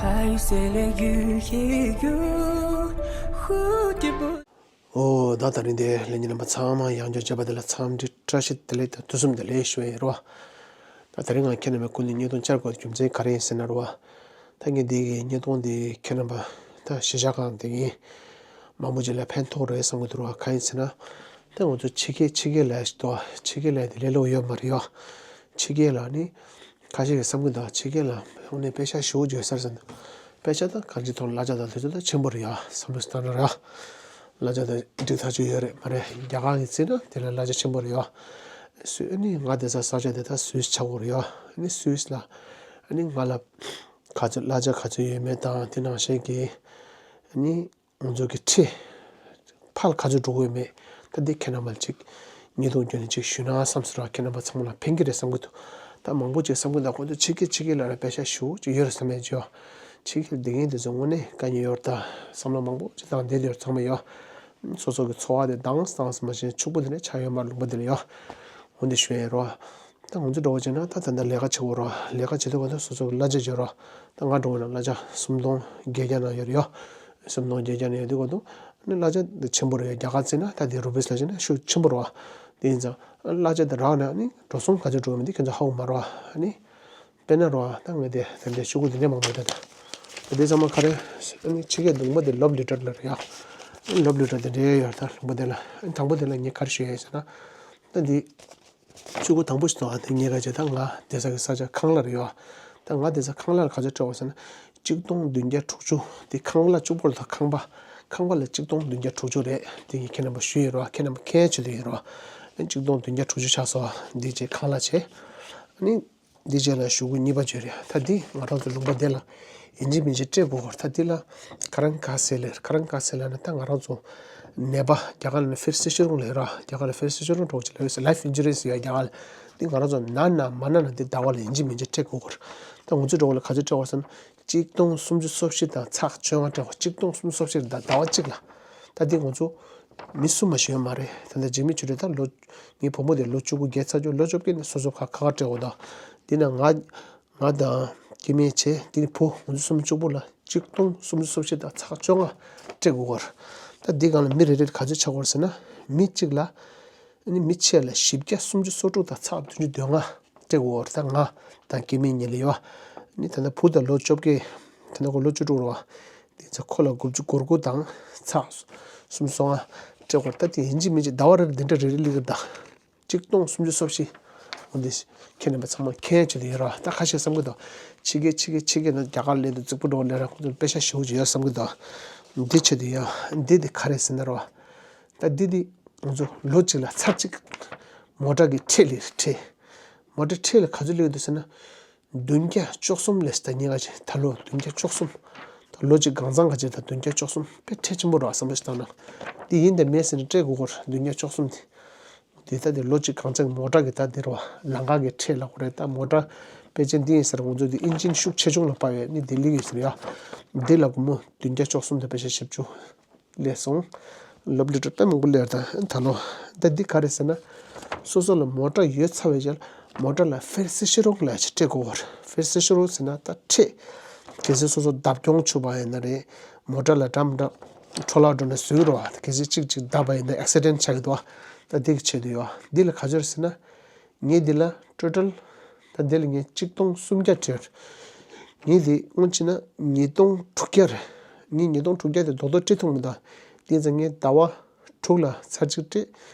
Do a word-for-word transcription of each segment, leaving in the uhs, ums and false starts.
还有谁来遇也有蝴蝶不 ཨོ་ད་ད་རིང་འདིར་ལྷན་རྒྱས་རྣམ་པ་ཚང་མ་ཡང་བསྐྱར་མཇལ་བ་དེ་ལ་འཚམས་འདྲི་བཀྲ་ཤིས་བདེ་ལེགས་དང་དུས་གསུམ་བདེ་ལེགས་ཞུ་ཡ་ཡིན་རོ། ད་ད་རིང་ང་ཁྱེད་རྣམ་པའི་སྐུ་མདུན་བརྙན་ཐུང་བཅར་དགོས་རྒྱུ་མཚན་ག་རེ་ཡིན་ཟེར་ན་རོ། ད་ངས་འདི་གི་བརྙན་ཐུང་འདི་ཁྱེད་རྣམ་པ་ད་གཞིས་ཆགས་ཁག་འདི་གི་མང་པོ་ཅིག་ལ་ཕན་ཐོགས་རེད་བསམ་གྱི་འདུག་རོ། གང་ཡིན་ཟེར་ན། ད་ང་ཚོ་ཕྱི་རྒྱལ་ཕྱི་རྒྱལ་ལ་ཞིག་འདུག་ཕྱི་རྒྱལ་ལ་དེ་ལས་སླ་པོ་ཡོད་མ་རེད་ཡོ། ཕྱི་རྒྱལ་ལ་ནི། ཁ་ཤས་ཀྱིས་བསམ་གྱི་འདུག་ཕྱི་རྒྱལ་ལ་ཡོང་ནས་པེ་ཤག་ཞེ་པོ་ཅིག་ཡོད་ས་རེད་བསམ་འདུག་པེ་ཤག་དང་གང་ཅིའི་ཐོག་གླ་ཆ་དང་དེ་ཚོ་ད་ཆེན་པོ་རེད་ཡ། བསམ་བློ་བཏང་ན་ར། གླ་ཆ་དང་འགྲིག་ཐག་ཆོད་ཡོད་རེད་མ་རེད། རྒྱ་གར་གྱི་བརྩིས་ན་དེ་ལ་གླ་ཆ་ཆེན་པོ་རེད་ཡ། སུས་ཨ་ནི་ང་བསྡད་ས་ས་ཆ་དེ་ད་སུད་སི་ཆགས་ཀྱི་ཡོད་རེད་ཡ། ཨ་ནི་སུད་སི་ལ་ཨ་ནི་ང་ལ་ག་ཚོད་གླ་ཆ་ག་ཚོད་ཡོད་མེད་དང་དེ་ནང་བཞིན་གྱི་ཨ་ནི། ང་ཚོ་གི་ཁྲལ། ཕར་ག་ཚོད་འགྲོ་གི་ཡོད་མེད། ད་འདི་ཁྱེད་རྣམ་པ་ལ་ཅིག་བརྙན་ཐུང་བརྒྱུད་ནས་ཅིག་ཞུས་ན་བསམ་སོང་ར། ཁྱེད་རྣམ་པ་ཚང་མ་ལ་ཕན་གྱི་རེད་བསམ་གྱི་འདུག་ད་མང་པོ་ཅིག་བསམ་གྱི་འདུག་ཁོང་ཚོ་ཕྱི་རྒྱལ་ཕྱི་རྒྱལ་ལ་ར་པེ་ཤག་ཞེ་པོ་ཅིག་ཡོད་རེད་བསམ་མེད་ཅིག་ཡོ། ཕྱི་རྒྱལ་བསྡད་མཁན་དེ་ཚོ་དངོས་གནས་དཀའ་ངལ་ཡོད་རེད་ད། བསམ་བློ་མང་པོ་ཅིག་བཏང་བསྡད་ཡོད་ཚང་མ་ཡོ། སོ་སོ་གི་འཚོ་བ་དེ་དྭངས་སང་སང་མ་ཤེས་ཕྱུག་པོ་དེ་འདྲ་ཆགས་ཡོད་མ་རེད། ལུང་པ་དེ་ལ་ཡོ། འོ་འདི་ཞུ་ཡ་ཡིན་རོ། ད་ང་ཚོ་འདྲ་བོ་བྱས་ན་ད་ད་ལྟ་ལས་ཀ་བྱེད་དགོས་རོ། ལས་ཀ་བྱེད་དུས་ག་ད་སོ་སོ་གི་གླ་ཆ་བརྗེ་རོ། ད་ང་འདྲ་བོ་ན་གླ་ཆ་སུམ་སྟོང་བརྒྱད་བརྒྱ་ནང་ཡོད་རེད་ཡོ། སུམ་སྟོང་བརྒྱད་བརྒྱ་ནང་ཡོད་དུས་ག་ད་ནི་གླ་ཆ་འདི་ཆེན་པོ་རེད། རྒྱ་གར་བརྩིས་ན་ད་འདི་རུ་པིས་ལ་བྱས་ན་ཤུགས་ཆེན་པོ་རོ། དེ་ཡིན་ཙང་གླ་ཆ་འདི་རག་ན་ནི་འགྲོ་སོང་ག་ཚོད་འགྲོ་མིན་འདི་ཁྱེད་ཚོ་ཧ་གོ་མ་རོ། ཨ་ནི། དཔེར་ན་རོ། ད་ངས་དེ་དེ་འདྲའི་ཤོག་གུ་དེ་འདྲས་མང་པོ་ཡོད་ད། དེ་ཚང་མ་ག་རེ། ཨ་ནི་ཕྱི་རྒྱལ་ལུང་པ་དེ་ལོབ་ལི་ཊར་ལབ་རེད་ཡ། ལོབ་ལི་ཊར་དེ་འདྲའི་ཡོད་ད་ལུང་པ་དེ་ལ། ཨ་ནི་དང་པོ་དེ་ལ་ངས་ག་རེ་ཞུ་ཡ་ཡིན་ཟེར་ན། ད་འདི། ཤོག་གུ་དང་པོ་ཞིག་འདུག་ཨ་དེ་ངས་ག་བྱས་ད་ང་བསྡད་ས་གི་ས་ཆ་ཁང་གླ་རེད་ཡ། ད་ང་བསྡད་ས་ཁང་གླ་ལ་ག་ཚོད་སྤྲད་དགོས་ཟེར་ན། གཅིག་སྟོང་བདུན་བརྒྱ་དྲུག་ཅུ། དེ་ཁང་གླ་གཅིག་པོ་ལ་ད་ཁང་པ། ཁང་པ་ལ་གཅིག་སྟོང་བདུན་བརྒྱ་དྲུག་ཅུ་རེད། དེ་ངས་ཁྱེད་རྣམ་པ་ཞུས་ཡིན་རོ། ཁྱེད་རྣམ་པ་མཁྱེན་ཆེད་དུ་ཡིན་རོ། ཨ་ནི་གཅིག་སྟོང་བདུན་བརྒྱ་དྲུག་ཅུ་ཆགས་སོང་། འདི་རྗེས་ཁང་གླ་བྱས། ཨ་ནི། འདི་རྗེས་ལ་ཤོག་གུ་གཉིས་པ་བརྗོད་རེད། ད་འདི་ང་རང་ཚོ་ལུང་པ་འདི་ལ་ཡིན་གཅིག་མིན་གཅིག་སྤྲད་དགོས་ཀྱི་རེད། ད་འདི་ལ་ག་རེ་ག་ཟེར་ལབ། ག་རེ་ག་ཟེར་ལབ་ན། ད་ང་རང་ཚོ་ནད་པ། རྒྱ་གར་ལ་ནི་ཧྥེར་སི་ཤི་རུང་ལབ་ར། རྒྱ་གར་ལ་ཧྥེར་སི་ཤི་རུང་འགྲོ་ཅིག་ལབ་ཡོད་ཟེར། ལའིཕ་ཨིན་ཇུ་རི་ཟེར་ཡ་རྒྱ་གར་ལ། འདི་ང་རང་ཚོ་ན་ན་མ་ན་ན་འདི་ཟླ་བ་ལ་ཡིན་གཅིག་མིན་གཅིག་སྤྲད་དགོས་ཀྱི་རེད། ད་ང་ཚོ་འགྲོ་བ་ལ་ག་ཚོད་སྤྲད་དགོས་ཟེར་ན། གཅིག་སྟོང་སུམ་ཅུ་སོ་བཞི་དང་ཚེག་བཅོ་ལྔ་སྤྲད་དགོས། གཅིག་སྟོང་སུམ་ཅུ་སོ་བཞི་དང་ཟླ་བ་གཅིག་ལ། ད་འདི་ང་ཚོ་མི་གསུམ་མ་ཞིག་ཡོད་མ་རེད། ད་ལྟ་འཇིགས་མེད་ཆོས་སྒྲོན་ད་ལོ། ངའི་བུ་མོ་དེ་ལོ་བཅུ་དགུ་བརྒལ་ཚར་རྒྱུ། ལོ་བཅོ་བརྒྱད་ནས་སོ་སོ་ཁ་ཁ་ཁ་སྤྲད་དགོས་ད། འདི་ན་ང་། ང་དང་སྐྱེ་དམན་བྱས། དེ་ནི་བུ། ང་ཚོ་སུམ་ཅུ་གཅིག་པོ་ལ་གཅིག་སྟོང་སུམ་ཅུ་སོ་བཞི་དང་ཚེག་བཅོ་ལྔ་སྤྲད་དགོས་ཀྱི་རེད། ད་འདི་སྒང་ལ་མི་རེ་རེར་ག་ཚོད་ཆགས་ཀྱི་ཡོད་རེད་ཟེར་ན། མི་གཅིག་ལ་ཨ་ནི་མི་ཕྱེད་ལ་བཞི་བརྒྱ་སུམ་ཅུ་སོ་དྲུག་དང་ཚེག་བདུན་ཅུ་དོན་ལྔ་སྤྲད་དགོས་ཀྱི་ཡོད་རེད། ད་ང་དང་སྐྱེ་དམན་གཉིས་ལ་ཡོད། ཨ་ནི་ད་ལྟ་བུ་ད་ལོ་བཅོ་བརྒྱད། ད་ལྟ་ཁོ་ལོ་བཅུ་དྲུག་རེད་པ། དེ་ཚེ་ཁོ་ལ་དགུ་བཅུ་གོ་དགུ་དང་ཚེག་སུམ་ཅུ་སོ་ལྔ་སྤྲད་དགོས་རེད། ད་དེ་ཡིན་གཅིག་མིན་གཅིག་ཟླ་བ་རེར་འདི་འདྲ་རེ་རེ་སླེབས་ཀྱི་རེད་ད། གཅིག་སྟོང་སུམ་ཅུ་སོ་བཞི། འོ་འདི། ཁྱེད་རྣམ་པ་ཚང་མ་མཁྱེན་ཆེད་དུ་ཡིན་ར། ད་ཁ་ཤས་བསམ་གྱི་འདུག་ཕྱི་རྒྱལ་ཕྱི་རྒྱལ་ཕྱི་རྒྱལ་ན་རྒྱ་གར་སླེབས་དུས་རྫིག་པོ་འདྲ་བོ་ལབ་ར། ཁོང་ཚོ་པེ་ཤག་ཞེ་པོ་ཅིག་ཡོད་བསམ་གྱི་འདུག་འདི་ཆེད་དུ་ཡིན། འདི་འདི་ག་རེ་ཟེར་ན་ར། ད་འདི་འདི་ང་ཚོ་ལོ་གཅིག་ལ་ཚར་གཅིག་མོ་ཊ་གི་ཁྲལ་ལས་ཁྲལ། མོ་ཊ་ཁྲལ་ལ་ག་ཚོད་སླེབས་འདུག་ཟེར་ན། བདུན་བརྒྱ་བཅུ་གསུམ་ལས་ད་ཉེ་ག་ཅིག་ད་ལོ་བདུན་བརྒྱ་བཅུ་གསུམ། ད་ལོ་གཅིག་གང་ཚང་ག་ཅིག་ད་བདུན་བརྒྱ་བཅུ་གསུམ་དཔེ་ཁྲལ་ཆེན་པོ་རེད་བསམ་བློ་ཞིག་བཏང་ན། འདི་ཡིན་དང་མིན་ཟེར་ནས་སྤྲད་དགོས་ཀྱི་རེད། བདུན་བརྒྱ་བཅུ་གསུམ་དེ། འདི་ད་དེ་ལོ་གཅིག་གང་ཚང་མོ་ཊ་གི་ད་དེ་རེད་པ། ལམ་ཁ་གི་ཁྲལ་ལབ་དགོས་རེད། ད་མོ་ཊ་དཔེ་ཅན་འདི་ཡིན་ཟེར། ང་ཚོ་འདི་ཨིན་ཇིན་ཤུགས་ཆེ་ཆུང་ལ་དཔག་པའི་ནི་ལྡི་ལི་གི་ཟེར་ཡ། འདི་ལ་སྒོར་མོ་བདུན་བརྒྱ་བཅུ་གསུམ་དང་པེ་ཤ་བཞི་བཅུ། སླེབས་སོང་། ལོབ་ལི་ཊར་དཔེ་མང་པོ་སླེབས་ད། ད་ལོ། ད་འདི་ག་རེ་ཟེར་ན། སོ་སོ་ལ་མོ་ཊ་ཡོད་ཚར་བའི་རྗེས་ལ་མོ་ཊ་ལ་ཧྥེར་སི་ཤི་རོག་ལ་ཅིག་སྤྲད་དགོས་པ་རེད། ཧྥེར་སི་ཤི་རོག་ཟེར་ན་ད་ཁྲལ། གལ་སྲིད་སོ་སོ་བརྡབ་གྱོང་བྱུང་བ་ཡིན་ན་རེད། མོ་ཊ་ལ་འགྲམ་འགྲམ་འཕྲོ་བརླག་འགྲོ་ན་བཟོས་རོགས་ཨ། གལ་སྲིད་གཅིག་གཅིག་བརྡབས་པ་ཡིན་ན་ཨེག་སི་ཌེན་ཊི་ཆགས་ཀྱི་འདུག་ཨ། ད་འདི་གི་ཆེད་དུ་ཡོད་ཨ། འདི་ལ་ག་ཚོད་རེད་ཟེར་ན། ངས་འདི་ལ་ཊོ་ཊལ། ད་འདི་ལ་ངས་གཅིག་སྟོང་སུམ་བརྒྱ་སྤྲད། ངས་འདི་སྔོན་ཕྱིན་ན་ཉིས་སྟོང་དྲུག་བརྒྱ་རེད། ངས་ཉིས་སྟོང་དྲུག་བརྒྱ་དེ་རྡོག་རྡོག་སྤྲད་ཐུབ་མི་འདུག་དེ་ཙང་ངས་ཟླ་བ་དྲུག་ལ་ཚར་གཅིག་སྤྲད།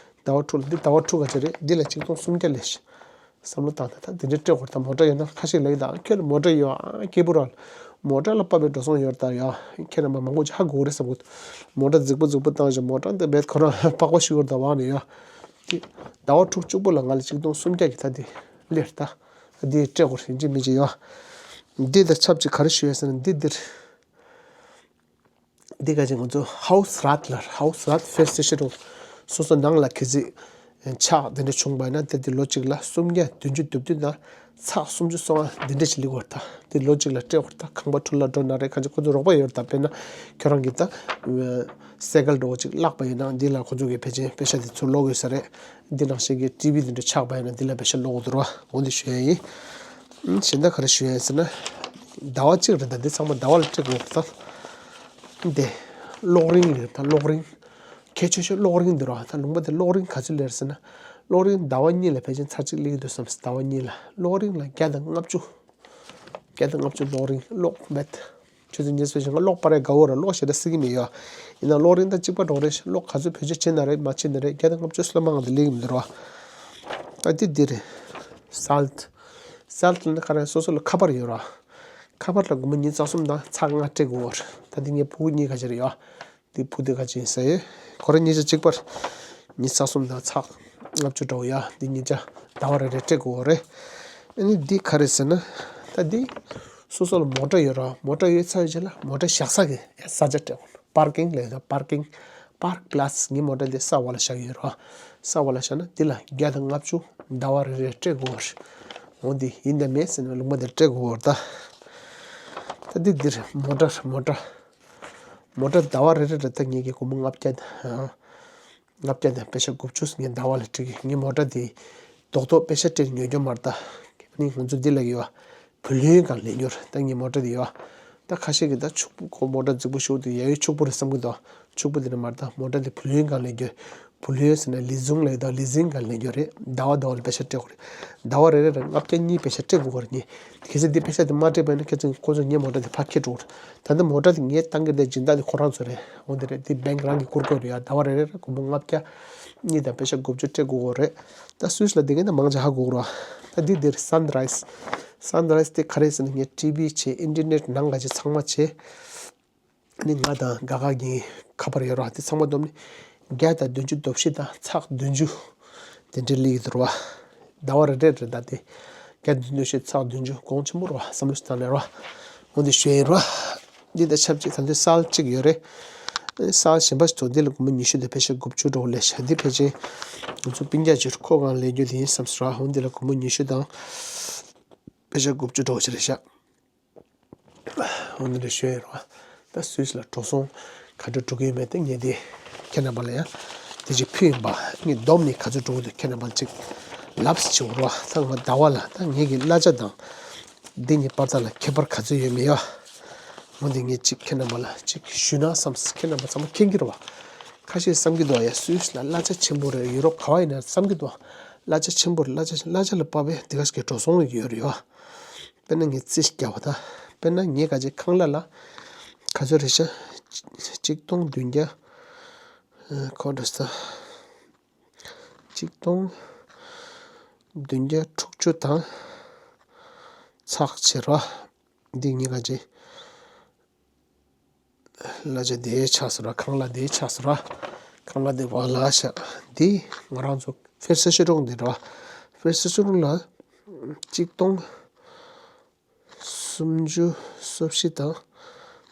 ཟླ་བ་དྲུག་ལ་འདི་ཟླ་བ་དྲུག་ག་ཚོད་རེད། འདི་ལ་གཅིག་སྟོང་སུམ་བརྒྱ་ལས་ཤི། བསམ་བློ་བཏང་ད། ད་འདི་འདྲ་སྤྲད་དགོས་ད། མོ་ཊ་ཡོད་ན་ཁ་ཤས་ལབ་ཀྱི་འདུག་ཁྱོད་ལ་མོ་ཊ་ཡོད་ཨ། སྐྱིད་པོ་ར། མོ་ཊ་ལ་དཔག་པའི་འགྲོ་སོང་ཡོད་ད་ཡ། ཁྱེད་རྣམ་པ་མང་པོ་ཅིག་ཧ་གོ་གི་རེད་བསམ་གི་འདུག་མོ་ཊ་རྫིག་པོ་རྫིག་པོ་བཏང་བཞག་མོ་ཊ་འདི་རྦད་ཁོ་རང་པགས་པ་ཤི་གི་རེད་ད་བ་ནི་ཡ། ཟླ་བ་དྲུག་གཅིག་པོ་ལ་ང་ལ་གཅིག་སྟོང་སུམ་བརྒྱ་གི་ད་འདི་སླེབས་ད། འདི་སྤྲད་དགོས་རེད་ཡིན་གཅིག་མིན་གཅིག་ཡོད། འདི་དང་ཆབས་ཅིག་ག་རེ་ཞུ་ཡ་ཟེར་ན་འདི་འདིར། འདི་ག་ཅིག་ང་ཚོ་ཧའུ་སི་རཱད་ལ་ཧའུ་སི་རཱད་ཧྥེར་སི་ཤི་རོག་སོ་སོ་ནང་ལ་གལ་སྲིད་ཆག་འདི་འདྲ་བྱུང་བ་ཡིན་ན་དེ་འདི་ལོ་གཅིག་ལ་སུམ་བརྒྱ་བདུན་ཅུ་དོན་བདུན་དང་ཚེག་སུམ་ཅུ་སོ་ལྔ་འདི་འདྲ་ཞིག་སླེབས་ཀྱི་ཡོད་རེད་ད། འདི་ལོ་གཅིག་ལ་སྤྲད་དགོས་རེད་ད། ཁང་པ་འཕྲོ་བརླག་འགྲོ་ན་རེད། གང་ཅི་ཁོ་ཚོ་རོགས་པ་ཡོད་རེད་ད། དཔེར་ན་ཁྱོད་རང་གིས་ད་སའི་ཀལ་འདྲ་བོ་ཅིག་བརླགས་པ་ཡིན་ན་འདི་ལ་ཁོ་ཚོ་གིས་ཕལ་ཆེར་པེ་ཤ་དེ་ཚུར་སློག་གི་ཡོད་ས་རེད། འདི་ནང་བཞིན་གྱི་ཊི་ཝི་དེ་འདྲ་ཆག་པ་ཡིན་ན་འདི་ལ་པེ་ཤ་སློག་གི་འདུག་ར། འོ་འདི་ཞུ་ཡ་ཡིན། གཞན་དག་ག་རེ་ཞུ་ཡ་ཡིན་ཟེར་ན། ཟླ་བ་གཅིག་རེད། ད་འདི་ཚང་མ་ཟླ་བ་ལ་སྤྲད་དགོས་རེད་ད། འདི་གློག་རིན་ལས་ད་གློག་རིན། གལ་ཆེ་ཤོས་གློག་རིན་འདི་རེད་བ། ད་ལུང་པ་འདི་གློག་རིན་ག་ཚོད་ལས་ཟེར་ན། གློག་རིན་ཟླ་བ་གཉིས་ལ་ཕལ་ཆེར་ཚར་གཅིག་སླེབས་ཀྱི་འདུག་བསམ། ཟླ་བ་གཉིས་ལ་གློག་རིན་ལ་བརྒྱ་དང་ལྔ་བཅུ། བརྒྱ་དང་ལྔ་བཅུ་གློག་རིན། གློག་མེད། ཆུ་ཚོད་ཉི་ཤུ་ཞིག་གློག་སྤར་ཡ་དགའ་བོ་ར། གློག་ཞེ་དྲག་སྲིད་ཀྱི་མེད་ཡ། ཡིན་ན་གློག་རིན་ད་གཅིག་པ་འགྲོ་རེད། གློག་ག་ཚོད་བེད་སྤྱོད་བྱེད་ན་རེད་མ་བྱེད་ན་རེད། བརྒྱ་དང་ལྔ་བཅུ་སོ་ལྔ་མང་དུ་སླེབས་ཀྱི་མི་འདུག་ར། ད་འདི་འདི་རེད། སལ་ཊི། སལ་ཊི་ལ་ནི་ག་རེ་སོ་སོ་ལ་ཁ་པར་ཡོད་ར། ཁ་པར་ལ་སྒོར་མོ་ཉི་ཤུ་རྩ་གསུམ་དང་ཚེག་ལྔ་སྤྲད་དགོས་ར། ད་འདི་ངའི་ཕྲུ་གུ་གཉིས་ཀ་ཅིག་རེད་ཡ། འདི་ཕྲུ་གུ་འདི་ག་ཅིག་ཡིན་ས་ཡོད། ཁོ་རང་གཉིས་ཆ་གཅིག་པར་ཉི་ཤུ་རྩ་གསུམ་དང་ཚེག་ལྔ་བཅུ་འདྲ་བོ་ཡ། འདི་གཉིས་ཆ་ཟླ་བ་རེ་རེ་སྤྲད་དགོས་རེད། ཨ་ནི་འདི་ག་རེ་ཟེར་ན། ད་འདི་སོ་སོ་ལ་མོ་ཊ་ཡོད་ར། མོ་ཊ་ཡོད་ཚར་རྗེས་ལ་མོ་ཊ་བཞག་ས་གི་ས་ཆ་སྤྲད་དགོས། པར་ཀིང་ལབ་ཡོད་ད། པར་ཀིང་། པར་ཀི་པ་ལ་སི། ངའི་མོ་ཊ་འདི་ས་འོག་ལ་བཞག་ཡོད་ར། ས་འོག་ལ་བཞག་ན་འདི་ལ་བརྒྱ་དང་ལྔ་བཅུ་ཟླ་བ་རེ་རེ་སྤྲད་དགོས་རེད། འོ་འདི་ཡིན་དང་མིན་ཟེར་ན་ལུང་པ་འདིར་སྤྲད་དགོས་རེད་ད། ད་འདི་འདིར་མོ་ཊ་མོ་ཊ། མོ་ཊ་ཟླ་བ་རེ་རེ་རེ་ད་ངེད་ཀྱི་སྒོར་མོ་ལྔ་བརྒྱ་དང་། ལྔ་བརྒྱ་དང་པེ་ཤ་དགུ་བཅུ་ངས་ཟླ་བ་ལ་སྤྲད་ཀྱི། ངའི་མོ་ཊ་འདི་རྡོག་རྡོག་པེ་ཤ་སྤྲད་ཉོ་རྒྱུ་མ་རེད་ད། ཨ་ནི་ང་ཚོ་འདི་ལ་ཡོད་བ། བུ་ལོན་སྒང་ལེན་རྒྱུ་རེད་ད། ངའི་མོ་ཊ་འདི་ཡོད་བ། ད་ཁ་ཤས་ཀྱིས་ད་ཕྱུག་པོ་ཁོ་མོ་ཊ་རྫིག་པོ་ཞིག་འདུག་ཡ་ཡོད་ཕྱུག་པོ་རེད་བསམ་གྱི་འདུག་ཕྱུག་པོ་འདི་ནི་མ་རེད་ད། མོ་ཊ་འདི་བུ་ལོན་སྒང་ལེན་རྒྱུ། བུ་ལོན་ཟེར་ན་ལི་ཛིང་ལབ་ཡོད་ད། ལི་ཛིང་སྒང་ལེན་རྒྱུ་རེད། ཟླ་བ་ཟླ་བ་ལ་པེ་ཤ་སྤྲད་དགོས་རེད། ཟླ་བ་རེ་རེ་ལ་ལྔ་བརྒྱ་གཉིས་པེ་ཤ་སྤྲད་དགོས་རེད། ངས་གལ་སྲིད་འདི་པེ་ཤ་འདི་མ་སྤྲད་པ་ཡིན་ན་ཁྱེད་ཚོ་ཁོ་ཚོ་ངའི་མོ་ཊ་འདི་ཕར་འཁྱེར་འགྲོ་གི་རེད། ད་ལྟ་མོ་ཊ་འདི་ངས་བཏང་གི་འདི་སྦྱིན་བདག་འདི་ཁོ་རང་ཚོ་རེད། འོ་འདི་རེད། འདི་བེང་ཀི་རང་གིས་བསྐུར་དགོས་རེད་ཡ། ཟླ་བ་རེ་རེ་ལ་སྒོར་མོ་ལྔ་བརྒྱ་གཉིས་དང་པེ་ཤ་དགུ་བཅུ་སྤྲད་དགོས་རེད། ད་སུད་སི་ལ་བསྡད་མཁན་ད་མང་ཆེ་ཧ་གོ་གི་རེད་བ། ད་འདི་འདིར་སན་རའི་སི། སན་རའི་སི་དེ་ག་རེ་ཟེར་ན་ངས་ཊི་ཝི་བྱས། ཨིན་ཊར་ནེཊ་ནང་ག་ཅིག་ཚང་མ་བྱས། ནི་ང་དང་དགའ་དགའ་གི་ཁ་པར་ཡོད་ར། དེ་ཚང་མ་བསྡོམས་ནས་བརྒྱ་དང་བདུན་ཅུ་དོན་བཞི་དང་ཚེག་བདུན་ཅུ། དེ་འདྲའི་སླེབས་ཀྱི་འདུག་ར། ཟླ་བ་རེ་རེ་རེ་ད་དེ་བརྒྱ་དང་བདུན་ཅུ་དོན་བཞི་ཚེག་བདུན་ཅུ་གོང་ཆེན་པོ་ར། བསམ་བློ་ཞིག་བཏང་ལེ་ར། འོ་འདི་ཞུ་ཡིན་ར། འདི་དང་ཆབས་ཅིག་ད་དུང་སལ་ཊི་གཅིག་ཡོད་རེད། སལ་ཊི་གཞན་པ་ཞིག་འདུག་འདི་ལ་སྒོར་མོ་ཉི་ཤུ་དང་པེ་ཤ་དགུ་བཅུ་འགྲོ་ལས་ཤ། འདི་ཕལ་ཆེར་ང་ཚོ་སྤུན་ཀྱག་ཅིག་ཁོ་སྒང་ལེན་རྒྱུ་དེ་ཡིན་བསམ་སོང་ར། འོ་འདི་ལ་སྒོར་མོ་ཉི་ཤུ་དང་པེ་ཤ་དགུ་བཅུ་འགྲོ་ཅིག་རེད་ཤག་འོ་འདི་འདྲ་ཞུ་ཡ་རེད་བ། ད་སུད་སི་ལ་འགྲོ་སོང་ག་འདྲ་འགྲོ་གི་ཡོད་མེད་དེ་ངས་དེ་ཁྱེད་རྣམ་པ་ལ་ཡང་དེ་ཅིག་ཕུལ་ཡིན་པ། ངས་བསྡོམས་ནས་ག་ཚོད་འགྲོ་གི་འདུག་ཁྱེད་རྣམ་པ་ལ་ཅིག་ལབ་ཟེར་བྱེད་འོ་རེད་བ། ད་ང་ཟླ་བ་ལ་ད་ངེད་ཀྱི་གླ་ཆ་དང་འདི་གཉིས་བར་ཐག་ལ་ཁྱད་པར་ག་ཚོད་ཡོད་མེད་ཡ། འོ་འདི་ངས་ཅིག་ཁྱེད་རྣམ་པ་ལ་ཅིག་ཞུས་ན་བསམ། ཁྱེད་རྣམ་པ་ཚང་མ་མཁྱེན་གྱི་རེད་བ། ཁ་ཤས་བསམ་གྱི་འདུག་ཡ། སུད་སི་ལ་གླ་ཆ་ཆེན་པོ་རེད། ཡུ་རོབ་ག་བ་ཡིན་ན་བསམ་གྱི་འདུག་གླ་ཆ་ཆེན་པོ་རེད། གླ་ཆ་གླ་ཆ་ལ་དཔག་པའི་དེ་ག་ཞིག་གི་འགྲོ་སོང་ཡོད་རེད་བ། དཔེར་ན་ངས་རྩིས་རྒྱག་པ་དང་། དཔེར་ན་ངས་ག་ཅིག་ཁང་གླ་ལ་ག་ཚོད་རེད་ཤག་གཅིག་སྟོང་བདུན་བརྒྱ། ཨ། ཁོ་འདྲ་ས། གཅིག་སྟོང་བདུན་བརྒྱ་དྲུག་ཅུ་དང་ཚེག་བྱེད་རོགས། འདི་གཉིས་ག་ཅིག་གླ་ཆ་དེ་ཆགས་སོང་ར། ཁང་གླ་དེ་ཆགས་སོང་ར། ཁང་གླ་དེ་བ་ལ་ཤག་འདི་ང་རང་ཚོ་ཧྥེར་སེ་ཤོ་རོང་འདི་ར། ཧྥེར་སེ་ཤོ་རོང་ལ་གཅིག་སྟོང་སུམ་ཅུ་སོ་བཞི་དང་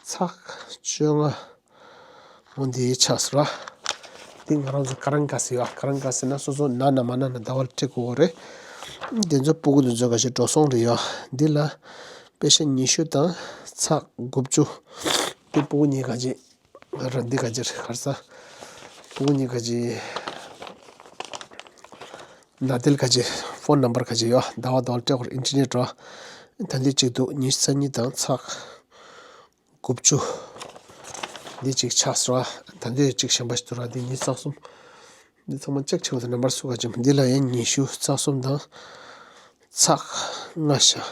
ཚེག་བཅོ་ལྔ། འོ་འདི་ཆགས་སོང་ར། འདི་ང་རང་ཚོ་ཀ་རང་ཀ་སི་ཡོད། ཀ་རང་ཀ་སི་ན་སོ་སོ་ན་ན་མ་ན་ན་ཟླ་བ་ལ་སྤྲད་དགོས་རེད། འདི་ཚོ་སྤུ་གུ་འདི་ཚོ་ག་ཞིག་འགྲོ་སོང་རེད་ཡ། འདི་ལ་པེ་ཤ་ཉི་ཤུ་དང་ཚེག་དགུ་བཅུ། འདི་སྤུ་གུ་གཉིས་ག་ཅིག་ར། འདི་ག་ཅིག་གར་ས། སྤུ་གུ་གཉིས་ག་ཅིག་ན་དེལ་ག་ཅིག་ཕོན་ནམ་བར་ག་ཅིག་ཡོད། ཟླ་བ་ཟླ་བ་ལ་སྤྲད་དགོས་རེད། ཨིན་ཊར་ནེཊ་ར། ད་འདི་གཅིག་འདུག་ཉི་ཤུ་རྩ་གཉིས་དང་ཚེག་དགུ་བཅུ། འདི་གཅིག་ཆགས་སོང་ར། ད་འདི་གཅིག་གཞན་པ་ཞིག་འདུག་ར། འདི་ཉི་ཤུ་རྩ་གསུམ། འདི་ཚང་མ་ཅེག་བྱེད་དགོས་འདུག་ནམ་བར་སུ་ག་ཅིག་འདི་ལ་ཡང་ཉི་ཤུ་རྩ་གསུམ་དང་ཚེག་ལྔ་ཤ།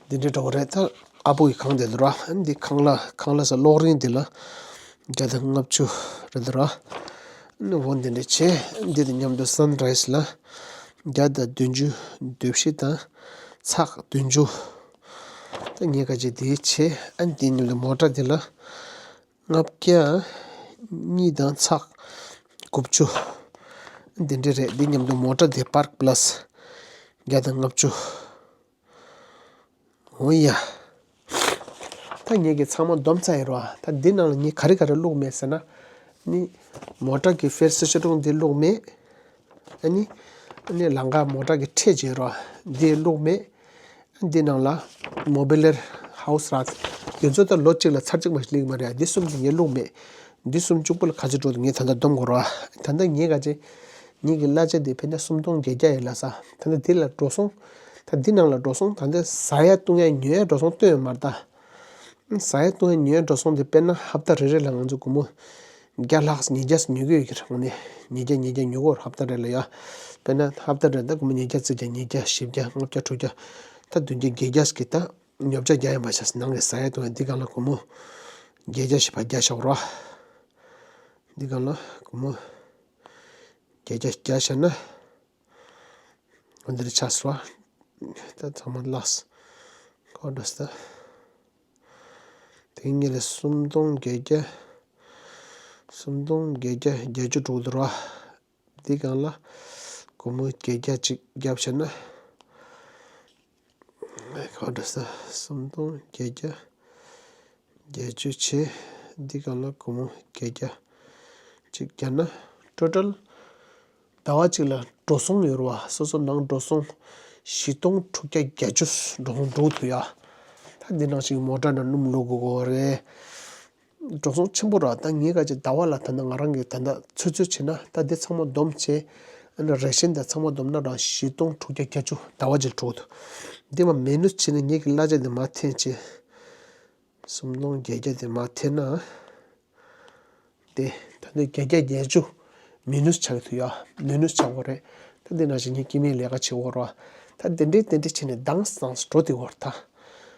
འདི་འདྲའི་འགྲོ་གི་རེད། ད་ཨ་ཕོ་གི་ཁང་དེ་འདུག་ར། འདི་ཁང་གླ། ཁང་གླ་ས་གློག་རིན་འདི་ལ་བརྒྱ་དང་ལྔ་བཅུ་རེད་འདུག་ར། འོ་འདི་འདྲ་བྱས། འདི་དང་མཉམ་དུ་སན་རའི་སི་ལ་བརྒྱ་དང་བདུན་ཅུ་དོན་བཞི་དང་ཚེག་བདུན་ཅུ། ད་ངས་ག་ཅིག་དེ་བྱས། ཨ་ནི་དེ་མཉམ་དུ་མོ་ཊ་དེ་ལ་ལྔ་བརྒྱ་གཉིས་དང་ཚེག་དགུ་བཅུ། འདི་འདྲ་རེད། འདི་མཉམ་དུ་མོ་ཊ་དེ་པར་ཀི་པ་ལ་སི་བརྒྱ་དང་ལྔ་བཅུ། འོ་ཡ། ད་ངེད་ཀྱིས་ཚང་མ་བསྡོམས་ཚར་ཡིན་རོ། ད་འདི་ནང་ལ་ངས་ག་རེ་ག་རེ་བླུགས་མེད་ཟེར་ན། ནི་མོ་ཊ་གི་ཧྥེར་སེ་ཤོ་རོང་འདི་བླུགས་མེད། ཨ་ནི་ཨ་ནི་ལམ་ཁ་མོ་ཊ་གི་ཁྲལ་བྱེད་རོ། འདི་བླུགས་མེད། འདི་ནང་ལ་མོ་བི་ལེར་ཧའུ་སི་ར། དེ་ཚོ་ད་ལོ་གཅིག་ལ་ཚར་གཅིག་མ་ཞིག་སླེབས་ཀྱི་མ་རེད། འདི་གསུམ་གྱི་ངས་བླུགས་མེད། འདི་གསུམ་གཅིག་པུ་ལ་ག་ཚོད་འགྲོ་འདུག་ངས་ད་ལྟ་བསྡོམས་དགོས་རོ། ད་ལྟ་ངས་ག་ཚོད། ངེད་ཀྱི་གླ་ཆ་དེ་ཕན་ཆད་སུམ་སྟོང་བརྒྱད་བརྒྱ་ཡིན་ལ་ས། ད་ལྟ་འདི་ལ་འགྲོ་སོང་། ད་འདི་ནང་ལ་འགྲོ་སོང་ད་ལྟ་ཟ་ཡ་བཏུང་ཡ་ཉོ་ཡ་འགྲོ་སོང་བཏོན་ཡོད་མ་རེད་ད། ཟ་ཡ་བཏུང་ཡ་ཉོ་ཡ་འགྲོ་སོང་དེ་དཔེར་ན་ཧབ་ཏ་རེ་རེ་ལ་ང་ཚོ་སྒོར་མོ་བརྒྱ་ལྷག་ཉིས་བརྒྱ་ཉོ་གི་ཡོད་ཀྱི་རེད། དངོས་གནས་ཉིས་བརྒྱ་ཉིས་བརྒྱ་ཉོ་གི་ཡོད་རེད་ཧབ་ཏ་རེ་ལ་ཡ། དཔེར་ན་ཧབ་ཏ་རེ་ད་སྒོར་མོ་ཉིས་བརྒྱ་བརྩི་བརྒྱ་ཉིས་བརྒྱ་བཞི་བརྒྱ་ལྔ་བརྒྱ་དྲུག་བརྒྱ་ད་བདུན་བརྒྱ་བརྒྱད་བརྒྱ་ཟེར་གི་ད་ཉོ་ཆ་རྒྱག་ཡ་མ་བྱས་ནང་གི་ཟ་ཡ་བཏུང་ཡ་འདི་སྒང་ལ་སྒོར་མོ་བརྒྱད་བརྒྱ་བཞི་བརྒྱ་བརྒྱ་བཞག་རོགས། འདི་སྒང་ལ་སྒོར་མོ་བརྒྱད་བརྒྱ་བརྒྱ་བཞག་ན། འོ་འདིར་ཆགས་སོ། ད་ཚང་མ་ལགས། ཁོ་འགྲོ་ས། དེ་ངེད་ལ་སུམ་སྟོང་བརྒྱད་བརྒྱ། སུམ་སྟོང་བརྒྱད་བརྒྱ་བརྒྱད་ཅུ་དྲུག་འདུག་ར། འདི་སྒང་ལ་སྒོར་མོ་བརྒྱད་བརྒྱ་ཅིག་བརྒྱབ་བྱས་ན། ཁོ་འགྲོ་ས། སུམ་སྟོང་བརྒྱད་བརྒྱ། བརྒྱད་ཅུ་བྱས། འདི་སྒང་ལ་སྒོར་མོ་བརྒྱད་བརྒྱ་ཅིག་བརྒྱབ་ན། ཊོ་ཊལ་ཟླ་བ་གཅིག་ལ་འགྲོ་སོང་ཡོད་རེད་བ། སོ་སོ་ནང་འགྲོ་སོང་བཞི་སྟོང་དྲུག་བརྒྱ་བརྒྱད་ཅུ་འགྲོ་སོང་འགྲོ་ཐུབ་ཡ། ད་འདི་ནང་བཞིན་མོ་ཊ་ནང་སྣུམ་བླུག་དགོས་རེད། འགྲོ་སོང་ཆེན་པོ་རེད་བ། ད་ངས་ག་ཅིག་ཟླ་བ་ལ་ད་ནི་ང་རང་གིས་ད་ལྟ་ཚོད་ཚོད་བྱས་ན་ད་འདི་ཚང་མ་བསྡོམས་བྱས། ཨ་ནི་རེ་ཤན་དང་ཚང་མ་བསྡོམས་ན་རང་བཞི་སྟོང་དྲུག་བརྒྱ་བརྒྱད་ཅུ་ཟླ་བ་གཅིག་འགྲོ་འདུག་འདི་མ་མི་ནུས་བྱས་ནས་ངེད་ཀྱི་གླ་ཆ་འདི་མར་འཐེན་བྱས། སུམ་སྟོང་བརྒྱད་བརྒྱ་དེ་མར་འཐེན་ན། དེ་ད་ལྟ་བརྒྱད་བརྒྱ་བརྒྱད་ཅུ་མི་ནུས་ཆགས་ཐུབ་ཡ། མི་ནུས་ཆགས་དགོས་རེད། ད་འདི་ནང་བཞིན་ངས་སྐྱེ་དམན་ལས་ཀ་བྱེད་དགོས་རེད་བ། ད་དེ་འདྲའི་དེ་འདྲའི་བྱས་ནས་དྭངས་སང་འགྲོ་བསྡད་དགོས་རེད་ད།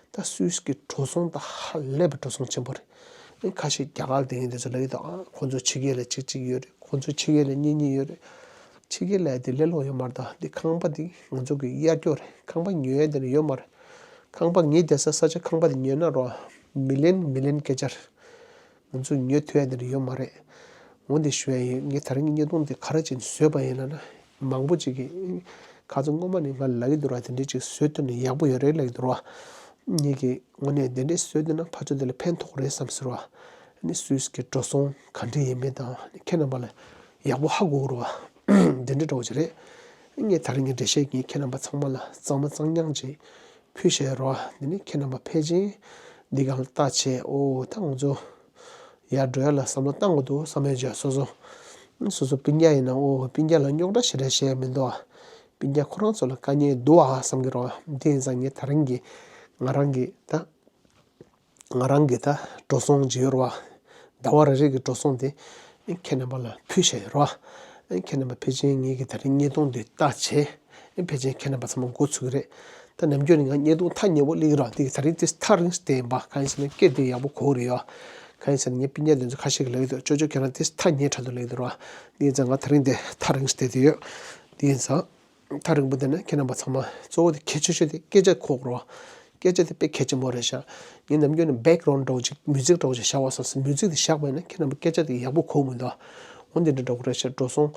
ད་སུད་སི་གི་འགྲོ་སོང་ད་ཧ་ལས་པའི་འགྲོ་སོང་ཆེན་པོ་རེད། ཨ་ཁ་ཤས་རྒྱ་གར་དེ་ཡིན་དེ་ཚོ་ལབ་ཀྱི་འདུག་ཨ་ཁོང་ཚོ་ཕྱི་རྒྱལ་ལ་གཅིག་གཅིག་ཡོད་རེད། ཁོང་ཚོ་ཕྱི་རྒྱལ་ལ་གཉིས་གཉིས་ཡོད་རེད། ཕྱི་རྒྱལ་ལ་དེ་ལས་ལོག་ཡོད་མ་རེད་ད། འདི་ཁང་པ་འདི་ང་ཚོ་གི་གཡར་སྐྱོར་རེད། ཁང་པ་ཉོ་ཡ་དེ་ནི་ཡོད་མ་རེད། ཁང་པ་ངའི་བསྡད་ས་ས་ཆ་ཁང་པ་དེ་ཉོས་ན་རོ། མི་ལན་མི་ལན་སྐད་ཆ་རེད། ང་ཚོས་ཉོ་ཐུབ་ཡ་དེ་འདྲ་ཡོད་མ་རེད། འོ་འདི་ཞུ་ཡ་ཡིན། ངས་ད་རིང་གི་བརྙན་ཐུང་འདི་ག་རེ་བྱས་ནས་བཟོས་པ་ཡིན་ལབ་ན། མང་པོ་ཅིག་གིས་ཁ་ཚོ་སྔོན་མ་ནས་ང་ལ་ལབ་ཀྱི་འདུག་ར། དེ་འདྲའི་ཅིག་བཟོས་ཐུབ་ན་ཡག་པོ་ཡོད་རེད་ལབ་ཀྱི་འདུག་ར། ངེད་ཀྱིས་དངོས་གནས་དེ་འདྲའི་བཟོས་ཐུབ་ན་ཕར་ཚུར་དེ་ལ་ཕན་ཐོགས་རེད་བསམ་ཟེར་བ། ཨ་ནི་སུད་སི་གི་འགྲོ་སོང་ག་འདྲ་ཡིན་མིན་དང་ཁྱེད་རྣམ་པ་ལ་ཡག་པོ་ཧ་གོ་ར་བ། དེ་འདྲ་འདྲ་བོ་ཅིག་རེད། ངས་ད་རིང་གི་འགྲེལ་བཤད་ཀྱིས་ཁྱེད་རྣམ་པ་ཚང་མ་ལ་གཙང་མ་གཙང་རྐྱང་ཅིག་ཕུལ་བཞག་ཡོད་རེད་བ། འདི་ནི་ཁྱེད་རྣམ་པ་ཕལ་ཆེར་འདི་སྒང་ལ་ལྟ་བྱས། ཨོ་ད་ང་ཚོ་ཡར་འགྲོ་ཡ་ལ་བསམ་བློ་བཏང་དགོས་འདུག་བསམ་ཡོད་ཅེས། སོ་སོ་སོ་སོ་སྤུན་ཀྱག་ཡིན་ན་ཨོ་སྤུན་ཀྱག་ལ་རྙོག་དྲ་ཞེ་དྲག་བཤད་ཡ་མི་འདུག་ཨ། སྤུན་ཀྱག་ཁོ་རང་ཚོ་ལ་དཀའ་ངལ་འདུག་ཨ་བསམ་གྱི་རེད་བ། འདི་ཡིན་ཙང་ངས་ད་རིང་གི་ང་རང་གི་ད། ང་རང་གི་ད་འགྲོ་སོང་ཅིག་ཡོད་རེད་བ། ཟླ་བ་རེ་རེ་གི་འགྲོ་སོང་དེ་ཁྱེད་རྣམ་པ་ལ་ཕུལ་བཞག་ཡོད་རེད་བ། ཁྱེད་རྣམ་པ་ཕལ་ཆེར་ངེད་ཀྱི་ད་རིང་བརྙན་ཐུང་འདི་ལྟ་བྱས། ཕལ་ཆེར་ཁྱེད་རྣམ་པ་ཚང་མ་མགོ་ཚོས་ཀྱི་རེད། ད་ནམ་རྒྱུན་ནས་ང་བརྙན་ཐུང་ཐག་ཉེ་པོ་སླེབས་ཀྱི་རེད་བ། འདི་གི་ད་རིང་དེ་ཐག་རིང་ཞིག་བལྟས་ཡིན་པ། གང་ཡིན་ཟེར་ན་སྐད་དེ་ཡག་པོ་གོ་གི་རེད་ཡ། གང་ཡིན་ཟེར་ན་ངའི་སྤུན་ཀྱག་དེ་ཚོ་ཁ་ཤས་ཀྱིས་ལབ་ཀྱི་འདུག་ཅོ་ཅོ་ཁྱེད་རང་དེ་ཐག་ཉེ་དྲགས་འདུག་ལབ་ཀྱི་འདུག་ར། འདི་ཡིན་ཙང་ང་ད་རིང་དེ་ཐག་རིང་ཞིག་བལྟས་བསྡད་ཡོད། འདི་ཡིན་ཙང་། ཐག་རིང་པོ་བསྡད་ན་ཁྱེད་རྣམ་པ་ཚང་མ་གཙོ་བོ་དེ་གལ་ཆེ་ཤོས་དེ་སྐད་ཆ་གོ་དགོས་རེད་བ། སྐད་ཆ་དེ་དཔེ་གལ་ཆེན་པོ་རེད་ཤག་ངས་ནམ་རྒྱུན་ནས་བེག་རོན་འདྲ་བོ་ཅིག་མིའུ་ཛིག་འདྲ་བོ་ཅིག་བཞག་པ་བསམ་སོང་། མིའུ་ཛིག་དེ་བཞག་པ་ཡིན་ན་ཁྱེད་རྣམ་པ་སྐད་ཆ་དེ་ཡག་པོ་གོ་མི་འདུག་འོ་འདི་འདྲ་འདྲ་བོ་རེད་ཤག་འགྲོ་སོང་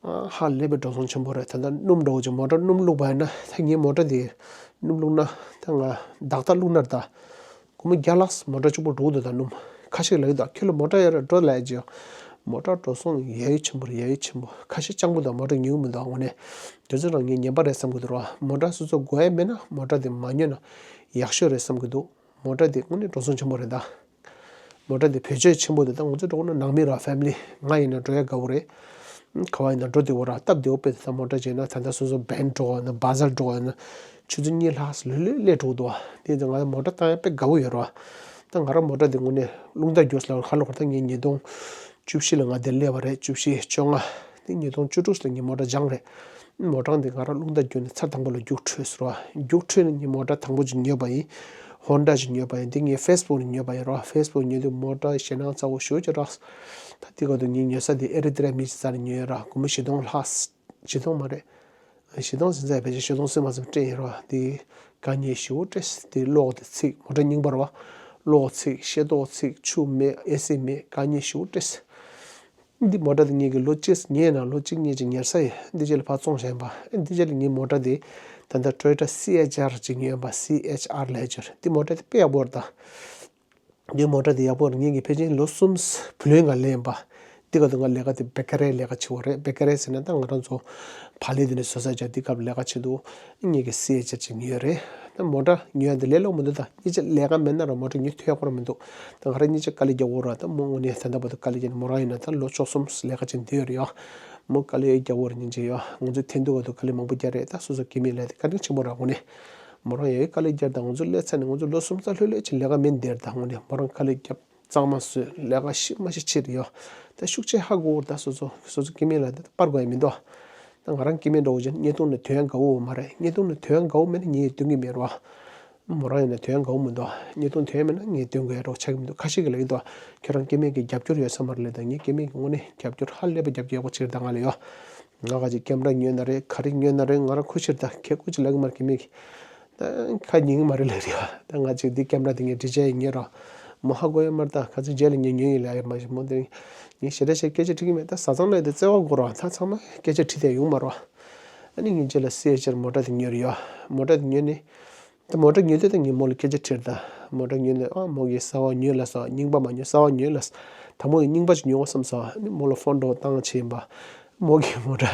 ཧ་ལས་པའི་འགྲོ་སོང་ཆེན་པོ་རེད། ད་ལྟ་སྣུམ་འདྲ་བོ་ཅིག་མོ་ཊ་སྣུམ་བླུགས་པ་ཡིན་ན། ད་ངའི་མོ་ཊ་དེ་སྣུམ་བླུགས་ན་ད་ང་བདག་རྟགས་བླུགས་ན་རེད་ད། སྒོར་མོ་བརྒྱ་ལྷག་མོ་ཊ་གཅིག་པོ་འགྲོ་གི་འདུག་ད་སྣུམ། ཁ་ཤས་ལབ་ཀྱི་འདུག་ཁྱོད་ལ་མོ་ཊ་ཡོད་རེད་འགྲོ་ལབ་ཀྱི་ཡོད། མོ་ཊ་འགྲོ་སོང་ཡ་ཡི་ཆེན་པོ་རེད། ཡ་ཡི་ཆེན་པོ། ཁ་ཤས་སྤྱང་པོ་དང་མོ་ཊ་ཉོ་གི་མི་འདུག་དངོས་གནས་དེ་ཚོ་རང་ངས་ངན་པ་རེད་བསམ་གྱི་འདུག་ར། མོ་ཊ་སོ་སོ་དགོས་ཡ་མེད་ན་མོ་ཊ་དེ་མ་ཉོས་ན་ཡག་ཤོས་རེད་བསམ་གྱི་འདུག་མོ་ཊ་དེ་དངོས་གནས་འགྲོ་སོང་ཆེན་པོ་རེད་ད། མོ་ཊ་དེ་བེད་སྤྱོད་ཆེན་པོ་དེ་ད་ང་ཚོ་འགྲོ་གི་ན་ནང་མི་ར་ཕེ་མི་ལི་ང་ཡིན་ན་འགྲོ་ཡ་དགའ་བོ་རེད། ག་བ་ཡིན་ན་འགྲོ་བདེ་བོ་ར་སྟབས་བདེ་བོ་དཔེ་དེ་ད་མོ་ཊ་བྱས་ན་ད་ལྟ་སོ་སོ་བན་འགྲོ་བ་ན་བ་ཛར་འགྲོ་བ་ན་ཆུ་ཚོད་གཉིས་ལྷག་ལྷོད་ལྷོད་སླེབས་འགྲོ་གི་འདུག་བ། དེ་ཡིན་ཙང་ང་མོ་ཊ་བཏང་ཡ་དཔེ་དགའ་བོ་ཡོད་ར་བ། ད་ང་རང་མོ་ཊ་དེ་དངོས་གནས་རླུང་རྟ་རྒྱུགས་ལ་ཁ་ལོ་ཁར་ད་ངས་ཉིས་སྟོང་བཅུ་བཞི་ལ་ང་འདིར་སླེབས་པ་རེད། བཅུ་བཞི་བཅོ་ལྔ་དེ་ཉིས་སྟོང་བཅུ་དྲུག་ལ་ངས་མོ་ཊ་སྦྱངས་རེད། མོ་ཊ་འདི་ང་རང་རླུང་རྟ་རྒྱུགས་ནས་ཚར་དང་པོ་ལ་རྒྱུགས་འཕྲོད་ཟེར་བ། རྒྱུགས་འཕྲོད་ནས་ངས་མོ་ཊ་དང་པོ་ཅིག་ཉོས་པ་ཡིན། ཧོན་ཌ་ཅིག་ཉོས་པ་ཡིན། འདི་ངས་ཕེ་སི་བུག་ནས་ཉོས་པ་ཡིན་རོ། ཕེ་སི་བུག་ཉོས་དུས་མོ་ཊ་ཞེད་སྣང་ཚ་བོ་ཞེ་པོ་ཅིག་རག་ད་འདི་ག་དུས་ངས་ཉོ་ས་དེ་ཨེ་རི་ཏི་རི་ཡ་མི་ཅིག་རྩར་ནས་ཉོས་ཡོད་ར། སྒོར་མོ་བཞི་སྟོང་ལྷག་བཞི་སྟོང་མ་རེད། བཞི་སྟོང་ཟིན་ཚར་ཡོད། ཕལ་ཆེར་བཞི་སྟོང་ཟིན་མ་ཟིན་སྤྲད་ཡིན་རོ། འདི་དཀའ་ངལ་ཞེ་པོ་སྤྲད། འདི་གློག་དེ་ཚིག་མོ་ཊ་རྙིང་པ་རེད་བ། གློག་ཚིག་ཤེལ་ཏོག་ཚིག་ཆུ་མེད། ཨེ་སི་མེད། དཀའ་ངལ་ཞེ་པོ་སྤྲད། འདི་མོ་ཊ་འདི་ངེད་ཀྱི་ལོ་གཅིག་ཉལ་ན་ལོ་གཅིག་གཉིས་ཅིག་ཉལ་ས་ཡིན། འདི་རྗེས་ལ་ཕར་བཙོང་བཞག་ཡིན་པ། འདི་རྗེས་ལ་ངའི་མོ་ཊ་འདི་ད་ལྟ་Toyota C H R ཅིག་ཉོས་ཡིན་པ། སི་ཨེཆ་ཨར་ལབ་ཀྱི་རེད། འདི་མོ་ཊ་འདི་དཔེ་ཡག་པོ་རེད་ད། འདི་མོ་ཊ་འདི་ཡག་པོ་རེད། ངེད་ཀྱི་ཕལ་ཆེར་ལོ་གསུམ་བུ་ལོན་ང་ལེན་ཡིན་པ། འདི་ག་དུས་ང་ལས་ཀ་དེ་སྦེ་ཀ་རིའི་ལས་ཀ་བྱེད་པ་རེད། སྦེ་ཀ་རི་ཟེར་ན་ད་ང་རང་ཚོ་བག་ལེབ་དེ་འདྲ་བཟོ་ས་ཅིག་འདི་སྐབས་ལས་ཀ་བྱེད་དུས། ངེད་ཀྱི་སི་ཨེཆ་ཨར་ཅིག་ཉོས་རེད། ད་མོ་ཊ་ཉོ་ཡ་འདི་ལས་སླ་པོ་མི་འདུག་ད་སྙིང་རྗེ་ལས་ཀ་མེད་ན་ར་མོ་ཊ་ཉོ་ཐུབ་ཡ་ཁོ་རང་མི་འདུག་ད་ང་རང་སྙིང་རྗེ་དཀའ་ལས་རྒྱག་དགོས་ར། ད་མོ་དངོས་གནས་ད་ལྟ་བར་དུ་དཀའ་ལས་རྒྱག་ནས། མོ་རང་ཡིན་ན་ད་ལོ་བཅུ་གསུམ་ལས་ཀ་བྱེད་བསྡད་ཡོད་རེད་ཡ། མོ་དཀའ་ལས་རྒྱག་དགོས་རེད། སྙིང་རྗེ་ཡོད། ང་ཚོ་འཐེན་ཐུག་ག་དུ་དཀའ་ལས་མང་པོ་རྒྱག་རེད། ད་སོ་སོ་སྐྱེ་དམན་ལ་དེ་བཀའ་དྲིན་ཆེན་པོ་ར། དངོས་གནས་མོ་རང་ཡ་ཡི་དཀའ་ལས་རྒྱག། ད་ང་ཚོ་སླེབས་ཚར་ནས་ང་ཚོ་ལོ་གསུམ་རྩ་ལྷོད་ལྷོད་ཅིག་ལས་ཀ་མེད་འདིར། ད་དངོས་གནས་མོ་རང་དཀའ་ལས་རྒྱབ། གཙང་མ་བཟོས། ལས་ཀ་ཤི་མ་ཤི་ཕྱིར་ཡོད། ད་ཤུགས་ཆེ་ཧ་གོ། ད་སོ་སོ་སོ་སོ་སྐྱེ་དམན་ལ་དེ་སྤར་དགོས་ཡ་མི་འདུག་ད་ང་རང་སྐྱེ་དམན་འདྲ་བོ་ཅན་བརྙན་ཐུང་ནས་ཐོན་ཡ་དགའ་བོ་མ་རེད། བརྙན་ཐུང་ནས་ཐོན་ཡ་དགའ་བོ་མེད་ན་ངས་སྟོན་གྱི་མེད་རོ། མོ་རང་ཡིན་ན་དོན་དགའ་བོ་མི་འདུག་བརྙན་ཐུང་དོན་མེད་ན་ངས་སྟོན་དགོས་ཡ་འདྲ་བོ་ཆགས་ཀྱི་མི་འདུག་ཁ་ཤས་ཀྱིས་ལབ་ཀྱི་འདུག་ཁྱོད་རང་སྐྱེ་དམན་གྱི་རྒྱབ་སྐྱོར་ཡོད་ས་མ་རེད་ལབ། ད་ངས་སྐྱེ་དམན་གྱི་དངོས་གནས་རྒྱབ་སྐྱོར་ཧ་ལས་པ་རྒྱབ་སྐྱོར་ཡག་པོ་ཅིག་རེད། ད་ང་ལ་ཡོད། ང་ག་ཅིག་ཀེམ་ར་ཉོས་ན་རེད། ག་རེ་ཉོས་ན་རེད། ང་རང་ཁུ་ཕྱིར་ད་ཁེ་ཁུ་ཅིག་ལབ་ཀྱི་མ་རེད། སྐྱེ་དམན་གྱི་ད་ཁ་ཉན་གྱི་མ་རེད་ལབ་རེད་ཡ། ད་ང་ཅིག་འདི་ཀེམ་ར་དེ་ངས་འབྲི་བྱས་ཡིན་ངེས་རོ། མོ་ཧ་གོ་ཡ་མ་རེད། ད་ག་ཚོད་རྗེས་ལ་ངས་ཉོས་ཡིན་ལབ་ཡ་མ་གཞི་མོ་དེ་ངས་ཞེ་དྲག་ཞེ་སྐད་ཆ་དྲི་གི་མེད། ད་བཟའ་ཚང་ལ་དེ་བརྩེ་བ་དགོས་རོ། ད་ཚང་མ་སྐད་ཆ་དྲི་དེ་ཡོང་མ་རོ། ཨ་ནི་ངས་རྗེས་ལ་སི་ཨེཆ་ཨར་མོ་ཊ་དེ་ཉོས་རེད་ཡ། མོ་ཊ་དེ་ཉོས་ནས། ད་མོ་ཊ་ཉོས་དུས་ད་ངས་མོ་ལ་སྐད་ཆ་དྲིས། ད་མོ་ཊ་ཉོས་ནས་ཨ་མོ་གིས་གསར་པ་ཉོས་ལབ་སོང་། རྙིང་པ་མ་ཉོས། གསར་པ་ཉོས་ལབ་སོང་། ད་མོ་ཡིས་རྙིང་པ་ཅིག་ཉོ་དགོས་བསམ་སོང་། ཨ་ནི་མོ་ལ་ཕོན་འདྲ་བོ་བཏང་བྱས་ཡིན་པ། མོ་གིས་མོ་ཊ་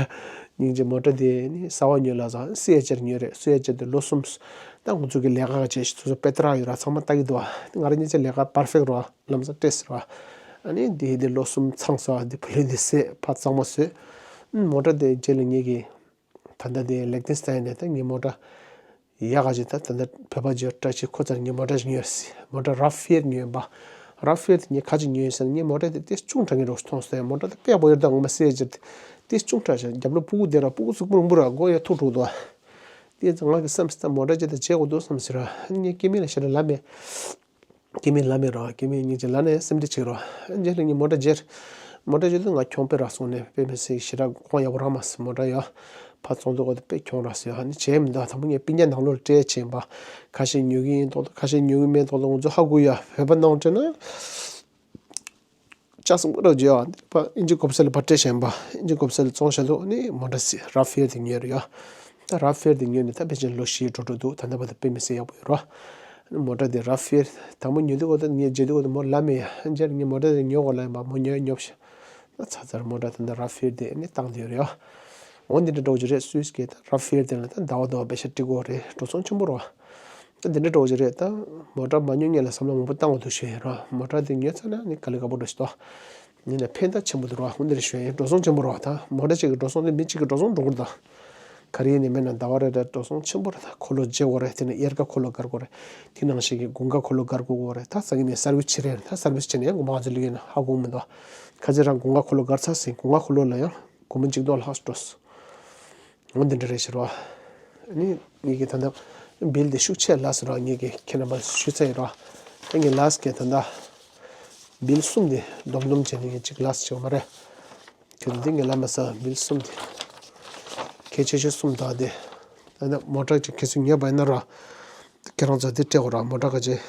སྙིང་རྗེ། མོ་ཊ་དེ་ནི་གསར་པ་ཉོས་ལབ་སོང་། སི་ཨེཆ་ཨར་ཉོས་རེད། སི་ཨེཆ་ཨར་དེ་ལོ་གསུམ། ད་ང་ཚོ་གི་ལས་ཀ་བྱས་ཤིག་སོ་སོ་དཔེ་ཏྲག་ཡོད་ར། ཚང་མ་ལྟ་གི་འདུག་ང་རང་ཉིད་ཚེ་ལས་ཀ་པར་ཕེག་ར། ལམ་སང་སྤྲད་ཟེར་བ། ཨ་ནི་དེ་དེ་ལོ་གསུམ་ཚང་སོང་། དེ་བུ་ལོན་དེ་སེ་ཕར་གཙང་མ་བཟོས། མོ་ཊ་དེ་རྗེས་ལ་ངེད་ཀྱི་ད་ལྟ་དེ་ལེག་ཏེན་སི་ཊན་ནས་ད་ངའི་མོ་ཊ་ཡག་ག་ཅིག་ད་ད་ལྟ་བོད་པ་ཅིག་བཀྲ་ཤིས་ཁོ་ཚར་ངའི་མོ་ཊ་ཞིག་ཉོས་སི། མོ་ཊ་རབ་ཕེར་ཉོས་པ། རབ་ཕེར་དེ་ངས་ག་ཅིག་ཉོས་ཟེར་ན། ངའི་མོ་ཊ་དེ་ཏིས་ཆུང་དྲགས་ཀྱི་འདྲ་བོ་ཞིག་མཐོང་སོང་། མོ་ཊ་དེ་དཔེ་ཡག་པོ་ཡོད་རེད། ད་ངོ་མ་སི་ཨེཆ་ཨར་དེ་ཏིས་ཆུང་དྲགས་ཤག་རྒྱབ་ལོགས་སྤུ་གུ་དེ་ར་སྤུ་གུ་གཟུགས་པོ་རིང་པོ་ར། མགོ་ཡ་མཐོ་དྲགས་འདུག་དེ་ཡིན་ཙང་ང་གི་བསམ་སི་ད་མོ་ཊ་ཅིག་ད་བྱེད་དགོས་འདུག་བསམ་སི་ར། ངའི་སྐྱེ་དམན་ལ་ཞེ་དྲག་ལབ་མེད། སྐྱེ་དམན་ལབ་མེད་རོགས། སྐྱེ་དམན་སྙིང་རྗེ་ལབ་ནས་སེམས་ཁྲལ་བྱེད་ཀྱི་རོགས། རྗེས་ལ་ངས་མོ་ཊ་བརྗེས། མོ་ཊ་བརྗེས་དུས་ང་གྱོང་དཔེ་རག་སོང་ནས་དཔེ་མི་སྲིད་ཞེ་དྲག་གོང་ཡག་པོ་རག་མ་སོང་། མོ་ཊ་ཡོད་ཕར་བཙོང་དུས་གོ་དེ་དཔེ་གྱོང་རག་སོང་། ཨ་ནི་བྱས་མི་འདུག་དང་པོ་ངས་སྤུན་ཀྱག་ནང་ལོགས་ལ་སྤྲད་བྱས་ཡིན་པ། ཁ་ཤས་ཉོ་གི་ཡིན་མདོག་མདོག་ཁ་ཤས་ཉོ་གི་མེད་མདོག་མདོག་ང་ཚོ་ཧ་གོ་ཡ། བོད་པ་ནང་སྤྲད་ན་ལྕགས་སྲིན་པོ་ར་བརྗོད་ཨ། ཨིན་ཇི་གོ་ས་ལ་ཕར་སྤྲད་བྱས་ཡིན་པ། ཨིན་ཇི་གོ་ས་ལ་བཙོང་བྱས་འདུག་ཨ་ནི་མོ་ཊ་སི་རབ་ཕེར་དེ་ཉོས་རེད་ཡ། ད་རབ་ཕེར་དེ་ཉོས་ནས་ད་ཕལ་ཆེར་ལོ་བཞི་འགྲོ་འགྲོ་འདུག་ད་ལྟ་བར་དུ་དཔེ་མི་སྲིད་ཡག་པོ་ཡོད་རོ། མོ་ཊ་དེ་རབ་ཕེར་དང་པོ་ཉོ་དུས་གོ་ད་ངས་བརྗེ་དུས་གོ་ད་མོ་ལབ་མེད་ཡ། རྗེས་ལ་ངས་མོ་ཊ་དེ་ཉོ་དགོས་ལབ་ཡིན་པ། མོ་ཉོས་ཉོས་ཤག་ད་ཚ་ཚར་མོ་ཊ་དེ་འདྲ་རབ་ཕེར་དེ་ནི་བཏང་དེ་ཡོད་རེད་ཡ། འོ་འདི་འདྲ་འདྲ་བོ་ཅིག་རེད། སུད་སི་གི་ད་རབ་ཕེར་དེ་ལ་ད་ཟླ་བ་ཟླ་བ་པེ་ཤ་སྤྲད་དགོས་རེད། འགྲོ་སོང་ཆེན་པོ་རེད་བ། ད་འདི་འདྲ་འདྲ་བོ་ཅིག་རེད། ད་མོ་ཊ་མ་ཉོ་སྔོན་ལ་བསམ་བློ་མང་པོ་བཏང་དགོས་འདུག་ཞུ་ཡིན་རོ། མོ་ཊ་དེ་ཉོས་ཚར་ན་ནི་དཀའ་ལས་ཁག་པོ་འདྲ་ཞིག་འདུག་ཡིན་ན་ཕན་ཐོགས་ཆེན་པོ་འདུག་རོ། འོ་འདི་འདྲ་ཞུ་ཡིན། འགྲོ་སོང་ཆེན་པོ་རོ། ད་མོ་ཊ་གཅིག་གི་འགྲོ་སོང་དེ་མི་གཅིག་གི་འགྲོ་སོང་འགྲོ་གི་རེད་ད། ག་རེ་ཡིན་ནའི་མིན་ན་ཟླ་བ་རེ་རེར་འགྲོ་སོང་ཆེན་པོ་རེད། ད་འཁོར་ལོ་བརྗེ་དགོས་རེད། དེ་ནས་དབྱར་ཁ་འཁོར་ལོ་བསྒར་དགོས་རེད། དེ་ནང་བཞིན་གྱི་དགུན་ཁ་འཁོར་ལོ་བསྒར་དགོས་རེད། ད་ས་གི་ནས་སར་བི་སི་བྱེད་རན། ད་སར་བི་སི་བྱེད་ནས་ཡང་དགོས་མ་ཚོད་ལུས་ཡིན་ན་ཧ་གོ་མི་འདུག་ཁ་ཚིག་རང་དགུན་ཁ་འཁོར་ལོ་བསྒར་ཚར་ཟིན། དགུན་ཁ་འཁོར་ལོ་ལ་ཡང་སྒོར་མོ་གཅིག་སྟོང་ལྷག་འགྲོ་སོང་། འོ་འདི་འདྲ་རེད་ཤག་རོ། ཨ་ནི་ངེད་ཀྱི་ད་ལྟ་བིལ་དེ་ཤུགས་ཆེ་ལགས་སོ་རོ། ངེད་ཀྱི་ཁྱེད་རྣམ་པ་ཞུ་ཚར་ཡིན་རོ། ད་ངས་ལགས་ཀྱི་ད་ལྟ་བིལ་གསུམ་དེ་སྡོམ་སྡོམ་བྱས་ནས་ངས་གཅིག་ལགས་བྱེད་དགོས་མ་རེད། ཁྱོད་འདི་ངས་ལབ་མ་ས་བིལ་གསུམ་དེ་གལ་ཆེ་ཤོས་གསུམ་དག་དེ། ད་ནི་མོ་ཊ་ཅིག་གལ་སྲིད་ཉོས་པ་ཡིན་ན་ར། ཁྱེད་རང་ཚོ་འདི་སྤྲད་དགོས་ར། མོ་ཊ་ག་ཅིག་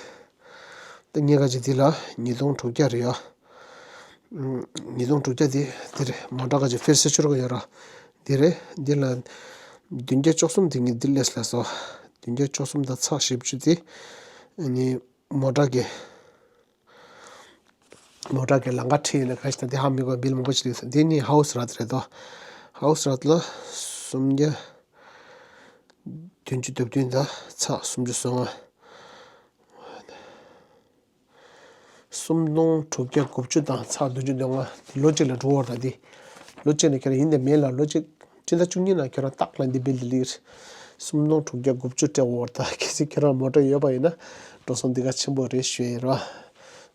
ད་ངས་ག་ཅིག་འདི་ལ་ཉིས་སྟོང་དྲུག་བརྒྱ་རེད་ཡ། ཉིས་སྟོང་དྲུག་བརྒྱ་དེ་འདི་རེད། མོ་ཊ་ག་ཅིག་ཕེར་སི་ཆུ་རོགས་ཡོད་ར། འདི་རེད། འདི་ལ་བདུན་བརྒྱ་བཅུ་གསུམ་དེ་ངས་འདི་ལས་ལ་སོ། བདུན་བརྒྱ་བཅུ་གསུམ་དང་ཚེག་བཞི་བཅུ་དེ་ནི་མོ་ཊ་གི་མོ་ཊ་གི་ལམ་ཁ་ཁྲིད་ཡིན་ན་ག་ཞིག་དང་དེ་ཧ་མི་གོ་བིལ་མང་པོ་ཞིག་རེད། འདི་ནི་ཧའུ་སི་རཱད་རེད་དོ། ཧའུ་སི་རཱད་ལ་སུམ་བརྒྱ་བདུན་ཅུ་དོན་བདུན་དང་ཚེག་སུམ་ཅུ་སོ་ལྔ། སུམ་སྟོང་དྲུག་བརྒྱ་དགུ་བཅུ་དང་ཚེག་བདུན་ཅུ་དོན་ལྔ། འདི་ལོ་གཅིག་ལ་འགྲོ་བར་ད་འདི། ལོ་གཅིག་ལ་ཁྱེད་རང་ཡིན་དང་མིན་ལ་ལོ་གཅིག་སྤྱི་ཟླ་བཅུ་གཉིས་ནང་ཁྱོད་རང་རྟག་ལ་འདི་བིལ་འདི་ལིར། སུམ་སྟོང་དྲུག་བརྒྱ་དགུ་བཅུ་སྤྲད་འོར་ད། གལ་སྲིད་ཁྱོད་རང་མོ་ཊ་ཡོད་པ་ཡིན་ན་འགྲོ་སོང་འདི་ག་ཆེན་པོ་རེད་ཞུ་ཡིན་རོ།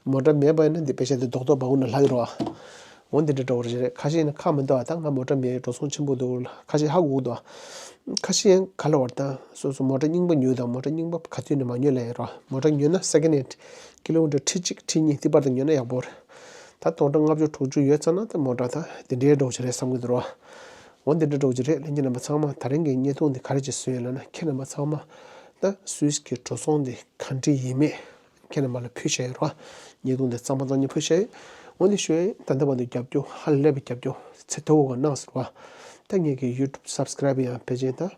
མོ་ཊ་མེད་པ་ཡིན་ན་འདི་པེ་ཤ་འདི་རྡོག་རྡོག་བ་འུ་ན་ལྷག་ཡོད་རོ། འོ་འདི་འདྲ་འདྲ་བོ་རེད། ཁ་ཤས་ཡིན་ན་ཁག་མི་འདུག་ཨ། ད་ང་མོ་ཊ་མེད་འགྲོ་སོང་ཆེན་པོ་འདུག་ཁ་ཤས་ཧ་གོ་གི་འདུག་ཨ། ཁ་ཤས་ཡང་ག་ལ་བར་ད་སོ་སོ་མོ་ཊ་རྙིང་པ་ཉོས་དང་མོ་ཊ་རྙིང་པ་ག་དུས་ནས་མ་ཉོས་ལ་ཡིན་རོ། མོ་ཊ་ཉོས་ན་སེ་ཀེན་ཧེན་ཌི་ཀི་ལོ་མི་ཊར་ཁྲི་གཅིག་ཁྲི་གཉིས་དེ་བར་དུ་ཉོས་ན་ཡག་པོ་རེད། ད་སྟོང་ཕྲག་ལྔ་བཅུ་དྲུག་ཅུ་ཡོད་ཙང་ན་ད་མོ་ཊ་ད་དེ་འདྲའི་འགྲོ་ཆ་རེད་བསམ་གི་འདུག་རོ། འོ་འདི་འདྲ་འགྲོ་ཆ་རེད། ལྷན་རྒྱས་རྣམ་པ་ཚང་མ་ད་རིང་གི་བརྙན་ཐུང་འདི་ག་རེ་ཅིག་བཟོས་ཡོད་ལབ་ན་ཁྱེད་རྣམ་པ་ཚང་མ་ད་སུད་སི་གི་འགྲོ་སོང་འདི་ག་འདྲ་ཡིན་མེད་ཁྱེད་རྣམ་པ་ལ་ཕུལ་བྱས་ཡོད་རོ། བརྙན་ཐུང་འདི་གཙང་མ་གཙང་རྐྱང་ཕུལ་བྱས་ཡོད། འོ་འདི་ཞུ་ཡིན། ད་ལྟ་བར་དུ་རྒྱབ་སྐྱོར་ཧ་ལས་པའི་རྒྱབ་སྐྱོར་ཚད་མཐོ་བོ་གནང་ཟེར་བ། ད་ངེད་ཀྱི་ཡུ་ཊུབ་སབ་སི་ཀ་རེབ་ཡང་ཕལ་ཆེར་ད་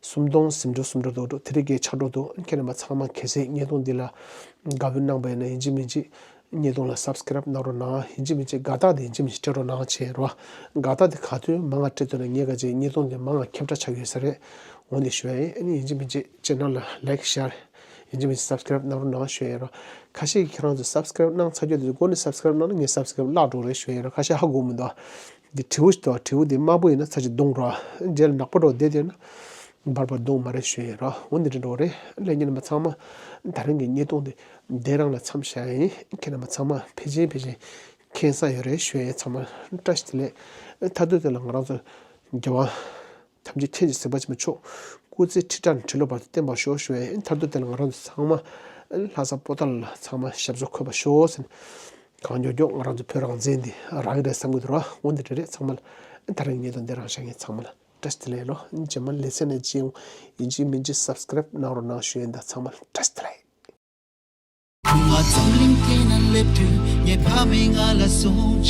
སུམ་སྟོང་ཟིན་འགྲོ་སུམ་འགྲོ་འདུག་འགྲོ་དེ་རིགས་ཀྱི་ཆགས་འགྲོ་འདུག་ཁྱེད་རྣམ་པ་ཚང་མ་གལ་སྲིད་བརྙན་ཐུང་འདི་ལ་དགའ་བོ་གནང་པ་ཡིན་ན་ཡིན་གཅིག་མིན་གཅིག་བརྙན་ཐུང་ལ་སབ་སི་ཀ་རེབ་གནང་རོགས་གནང་། ཡིན་གཅིག་མིན་གཅིག་དགའ་རྟགས་དེ་ཡིན་གཅིག་མིན་གཅིག་སྤྲད་རོགས་གནང་བྱས་རོ། དགའ་རྟགས་དེ་ག་དུས་མང་ང་སྤྲད་ཐུབ་ན་ངེད་ཀ་ཅིག་བརྙན་ཐུང་དེ་མང་ང་ཁྱབ་བསྒྲགས་ཆགས་ཡོད་ས་རེད། འོ་འདི་ཞུ་ཡ་ཡིན། ཨ་ནི་ཡིན་གཅིག་མིན་གཅིག་ཅེ་ནལ་ལ་ལའིཀ་ཤེར་ཡིན་གཅིག་མིན་གཅིག་སབ་སི་ཀ་རེབ་གནང་རོགས་གནང་ཞུ་ཡ་ཡིན་རོ། ཁ་ཤས་ཀྱིས་ཁྱེད་རང་ཚོ་སབ་སི་ཀ་རེབ་གནང་ཚར་རྒྱུ་དེ་ཚོ་མགོ་ནས་སབ་སི་ཀ་རེབ་གནང་ན་ངས་སབ་སི་ཀ་རེབ་བརླག་འགྲོ་རེད་ཞུ་ཡ་ཡིན་རོ། ཁ་ཤས་ཧ་གོ་མི་འདུག་འདི་དྲིལ་བུ་ཞིག་འདུག་དྲིལ་བུ་འདི་དམར་པོ་ཡིན་ན་ཚར་གཅིག་བརྡུངས་རོགས། རྗེས་ལ་ནག་པོ་འདྲ་བོ་བསྡད་དེ་ན་འབར་བར་བརྡུངས་མ་རེད་ཞུ་ཡས་རོགས། འོ་འདི་འདྲ་འགྲོ་རེད། ལས་ཉིན་མ་ཚང་མ་ད་རིང་གི་བརྙན་ཐུང་འདི་འདི་རང་ལ་མཚམས་བཞག་ཡིན། ཁྱེད་རྣམ་པ་ཚང་མ་ཕལ་ཆེར་ཕལ་ཆེར་མཁྱེན་ས་ཡོད་རེད་ཞུ་ཡས། ཚང་མ་བཀྲ་ཤིས་བདེ་ལེགས། མཐའ་དོན་དེ་ལ་ང་རང་ཚོ་རྒྱལ་བ་ཐམས་ཅད་མཁྱེན་ཅིང་གཟིགས་པ་ཆེན་པོ་མཆོག་སྐུ་ཚེ་ཁྲི་ཕྲག་ནས་ཁྲི་ལོ་བར་དུ་བརྟན་པར་ཤོག་ཞུ་ཡས། མཐའ་དོན་དེ་ལ་ང་རང་ཚོ་ཚང་མ་ལྷ་ས་པོ་ཏཱ་ལ་ཚང་མ་ཞབས་སོར་འཁོད་པར་ཤོག་ཟེར་ནས། གང་མགྱོགས་མགྱོགས་ང་རང་ཚོ་བོད་རང་བཙན་འདི་རག་གི་རེད་བསམ་གི་འདུག་ར། འོ་འདི་འདྲ་རེད། ཚང་མ་ལ་ད་རིང་ངེད་དང་འདི་རང་བཞག་མཁན་ཚང་མ་ལ་བཀྲ་ཤིས་བདེ་ལེགས་ལོ། རྗེས་མ་ལེ་ཚན་ནས་མཇལ་ཡོང་། ཡིན་གཅིག་མིན་གཅིག་སབ་སི་ཀ་རེབ་གནང་རོགས་གནང་ཞུ་ཡས། ད་ཚང་མ་ལ་བཀྲ་ཤིས་བདེ་ལེགས། ང་འཛམ་གླིང་སྟེང་ན་སླེབས་དུས་ངའི་ཕ་མས་ང་ལ་གསུངས་བྱུང་།